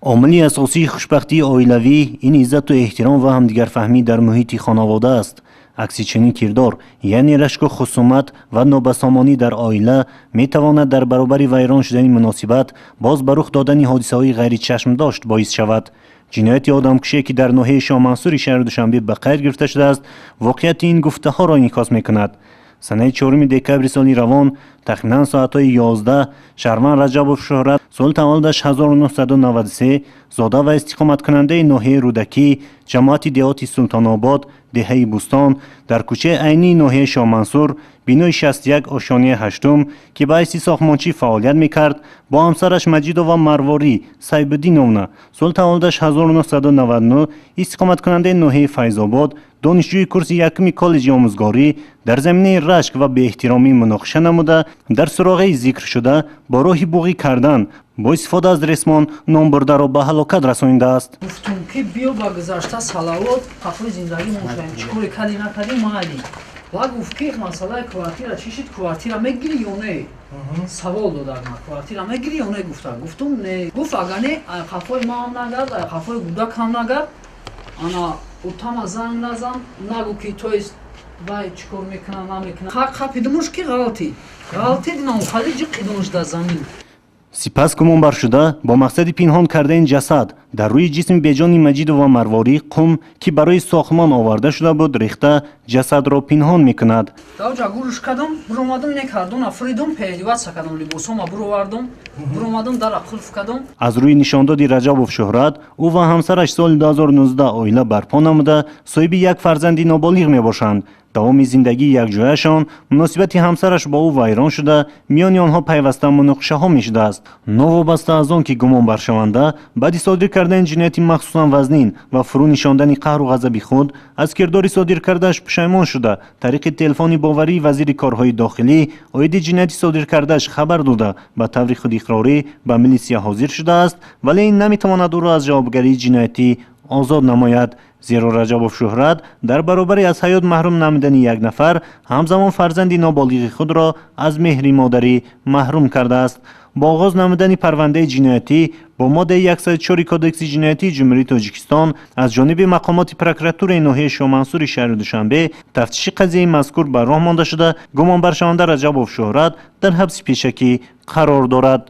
Омили асосии хушбахтии оилавӣ ин иззату эҳтиром ва ҳамдигарфаҳмӣ дар муҳити хонавода аст. Акси чунин кирдор, яъне рашку хусумат ва нобасомонӣ дар оила, метавонад дар баробари вайрон шудани муносибат боз ба рух додани ҳодисаҳои ғайричашмдошт боис шавад. Ҷинояти одамкуше, ки дар ноҳияи Шоҳмансури шаҳри Душанбе ба қайд гирифта шудааст, воқеияти ин гуфтаҳоро инъикос мекунад. Санаи 4 декабри соли равон, тахминан соатҳои 11, шаҳрванд Раҷабов Шӯҳрат, соли таваллудаш 1993, зода ва истиқоматкунандаи ноҳияи Рӯдакӣ, ҷамоати деҳоти Султонобод, деҳаи Бӯстон, дар кӯчаи Айнии ноҳияи Шоҳмансур, бинои 61, ошёнаи ҳаштум, ки ба ҳайси сохтмончӣ фаъолият мекард, бо ҳамсараш Маҷидова Марворӣ Сайбуддиновна, соли таваллудаш 1999, истиқоматкунандаи ноҳияи Файзобод, донишҷӯи курси якуми коллеҷи омӯзгорӣ, дар заминаи рашк ва беэҳтиромӣ муноқиша намуда, дар суроғаи зикршуда бо роҳи буғӣ кардан бо истифода аз ресмон номбурдаро ба ҳалокат расонидааст. Гуфтум, ки биё, ба гузашта салавот, қафои зиндагӣ мошаем, чӣ коре кардӣ, накардӣ, майли. Ва гуфт, ки масъалаи квартира чӣ шид, квартира мегирӣ ё не? Савол додад ма: квартира мегирӣ ё не, гуфта. Гуфтум, не. Гуфт, агар не, ай қафои маам нагард, ай қафои гудакам нагард, ана утама занг назан, нагу ки, то есть, вай чӣ кор мекуна, намекуна. Қапидумуш, ки ғалти ғалти динам, хали ҷиқидумуш дар замин. Сипас гумонбаршуда бо мақсади пинҳон кардани ҷасад дар рӯи ҷисми беҷони Маҷидова Марворӣ қум, ки барои сохтмон оварда шуда буд, рехта, ҷасадро пинҳон мекунад. Давҷа гуруш кардам, буромадам, не кардона фуридум, переодеваться кардам, либосома буровардум, буромадам, дара қулф кардам. Аз рӯи нишондоди Раҷабов Шӯҳрат, ӯ ва ҳамсараш соли 2019 оила барпо намуда, соҳиби як фарзанди ноболиғ мебошанд. Давоми зиндагии якҷояшон муносибати ҳамсараш бо ӯ вайрон шуда, миёни онҳо пайваста муноқишаҳо мешудааст. Новобаста аз он ки гумонбаршаванда баъди содир кардани ҷинояти махсусан вазнин ва фурӯ нишондани қаҳру ғазаби худ аз кирдори содир кардааш пушаймон шуда, тариқи телефони боварии вазири корҳои дохилӣ оиди ҷинояти содир кардааш хабар дода, ба таври худиқрорӣ ба милисия ҳозир шудааст, вале ин наметавонад ӯро аз ҷавобгарии ҷиноятӣ озод намояд, зеро Раҷабов Шӯҳрат дар баробари аз ҳаёт маҳрум намудани як нафар, ҳамзамон фарзанди ноболиғи худро аз меҳри модарӣ маҳрум кардааст. Бо оғоз намудани парвандаи ҷиноятӣ бо моддаи 104 Кодекси ҷиноятии Ҷумҳурии Тоҷикистон аз ҷониби мақомоти прокуратураи ноҳияи Шоҳмансури шаҳри Душанбе тафтиши қазияи мазкур ба роҳ монда шуда, гумонбаршаванда Раҷабов Шӯҳрат дар ҳабси пешакӣ қарор дорад.